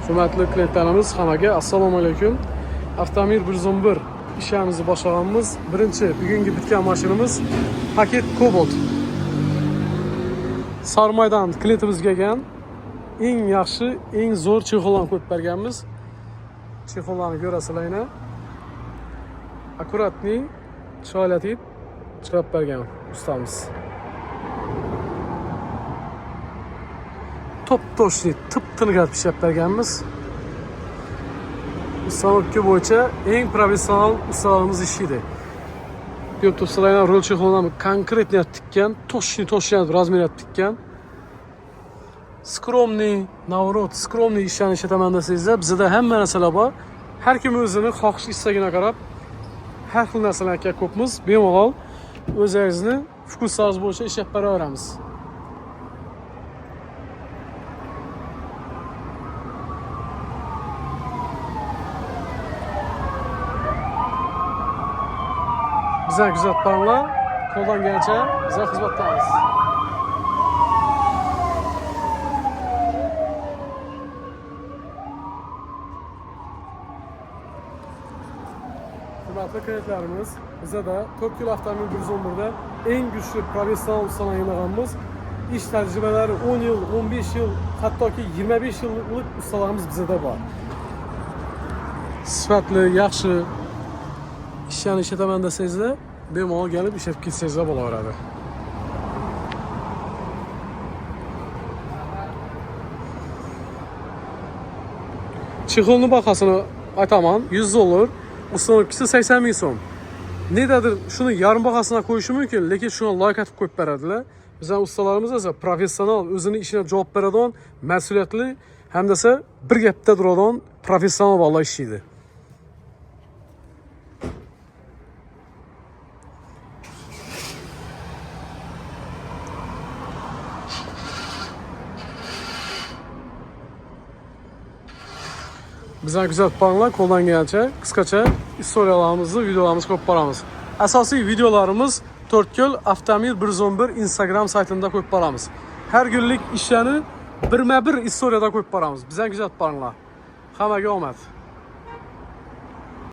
Hurmatli klientlarimiz, hammaga assalomu alaykum. Avtomir 111 ishimizni boshlaganmiz. Birinchi bugungi bitgan mashinamiz paket Cobalt. Sarmaydan klientimiz kelgan. Eng yaxshi, eng zo'r chexollarni qo'yib berganmiz. Chexollarni ko'rasizlar yana. Akkuratniy, chiroylatib chiqarib bergan ustamiz. Top toshli, tip tiniq qilib ishlab berganmiz. Установка bo'yicha eng professional ustalarimiz ishlaydi. Ko'p tursalar ham rol chexollarni konkretно tikkan, точный точный razmerga tikkan. Скромный, наоборот, скромный ishlarni ishlataman desangizlar, bizda hamma narsalar bor. Har kim o'zini xohish istagina qarab har xil narsalarga ko'pmiz. Bemalol o'zingizni вкус ingiz bo'yicha ishlab beraveramiz. Bizani kuzatib boringlar, qo'ldan kelgancha biza xizmatdamiz. Hurmatli klientlarimiz, bizada 4 yil avtomobil 111da eng kuchli professional ustalar yig'ganmiz. Ish tajribalari 10 yil, 15 yil, hattoki 25 yillik ustalarimiz bizada bor. Sifatli, yaxshi ishlarni ishlataman desangizlar, bemalol kelib ishlab ketsangizlar bo'laveradi. Chexolni bahosini aytaman, 100 dollar, установка si 80 ming so'm. Negadir shuni yarim bahosina qo'yishi mumkin, lekin shuni loyik etib qo'yib beradilar. Bizning ustalarimiz esa professional, o'zini ishina javob beradigan, mas'uliyatli hamda esa bir gapda turadigan professional bolalar ishlaydi. Bizani kuzatib boringlar, qo'ldan kelgancha qisqacha istoriyalarimizni, videolarimizni qo'yib boramiz. Asosiy videolarimiz To'rtko'l Avtomir 111 Instagram saytida qo'yib boramiz. Har kunlik ishlarni birma-bir istoriyada qo'yib boramiz. Bizani kuzatib boringlar. Hammaga omad.